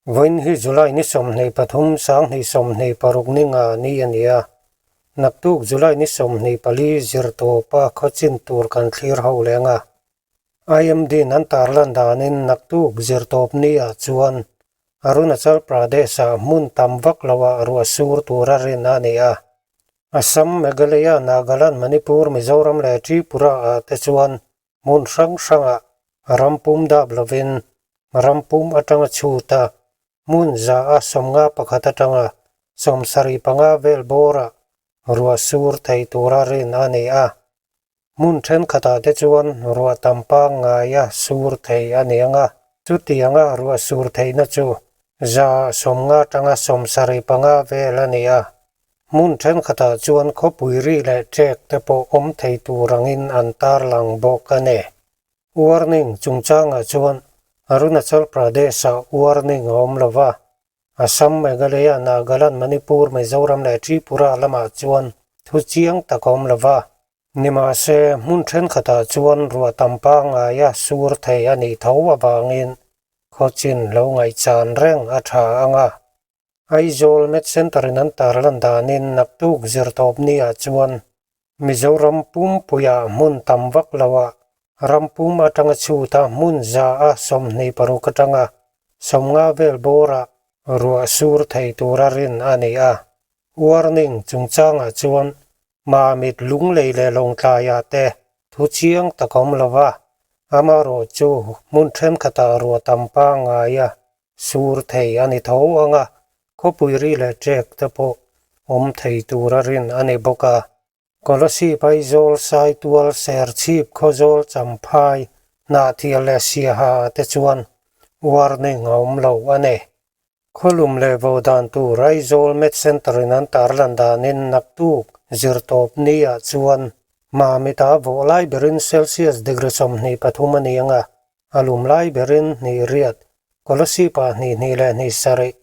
Vawiin hi July ni 23 2026 ni nga ni a ni a, naktuk July ni 24 zirtawpa khawchin tur kan thlir ho leng a. IMD in an tarlan danin naktuk zirtawp ni ah chuan Arunachal Pradesh ah hmun tam vak lo ah ruah sur tura rin a ni a. Assam, Meghalaya, Nagaland, Manipur, Mizoram leh Tripura ah te chuan Hmun hrang hrangah rampum dap lovin rampum atanga chhut a, hmun za a 51 atanga 75 vel bawrah ruah sur thei tura rin a ni a. Hmun thenkhatah te chuan ruah tam pangngaia sur thei a ni ang a, chutianga ruah sur theihna chu 50 atanga 75 vel a ni a. Hmun thenkhatah chuan khawpui ri leh ṭek te pawh awm thei tur angin an tarlang bawk a ni. Warning chungchangah chuan Arunachal Pradesh-ah warning a awm lo va, Assam, Meghalaya, Nagaland, Manipur, Mizoram leh Tripura lamah chuan thu chiang tak a awm lo va. Nimahse, hmun thenkhatah chuan ruah tam pangngaia sur thei a nih tho avangin khawchin lo ngaihchan reng a tha ang a. Aizawl Med Centre in an tarlan danin naktuk zirtawp ni ah chuan Mizoram pumpuiah hmun tam vak loah ram pum atanga chhuta hmun 26 atanga 50 vel bawrah ruah sur thei tura rin a ni a. Warning chungchangah chuan Mamit lunglei leh lawngtlaiah te thu chiang tak a awm lova, amaherawhchu hmun thenkhatah ruah tam pangngaia Sur thei a ni tho ang a, khawpui ri leh ṭek te pawh awm thei tura rin a ni bawk a. Kolasib, Aizawl, Saitual, Serchhip, Khawzawl, Champhai, Hnahthial leh Siaha ah te chuan warning a awm lo a ni. Khawlum leh vo dan tur Aizawl Med Centre in an tarlan danin naktuk zirtawp ni ah chuan Mamit-a vawh lai berin Celsius degree 23 a ni ang a, A lum lai berin hnih riat, Kolasib-ah hnih hnih leh hnih sarih,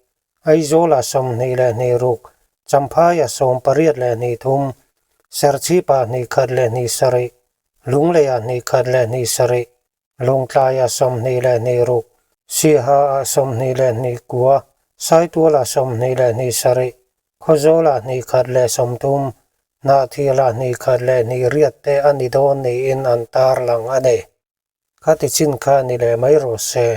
Aizawl-ah 26 leh hnih ruk, Champhai-ah 18 leh hnih thum, Serchhip-ah hnih khat leh hnih sarih, Lunglei-ah hnih khat leh hnih sarih, Lawngtlai-ah 20 leh hnih ruk, Siaha-ah 20 leh hnih kua, Saitual-ah 20 leh hnih sarih, Khawzawl-ah hnih khat leh 30, Hnahthial-ah hnih khat leh hnih riat te a ni dawn niin an tarlang a ni. Khati chin kha ni leh mai rawh se.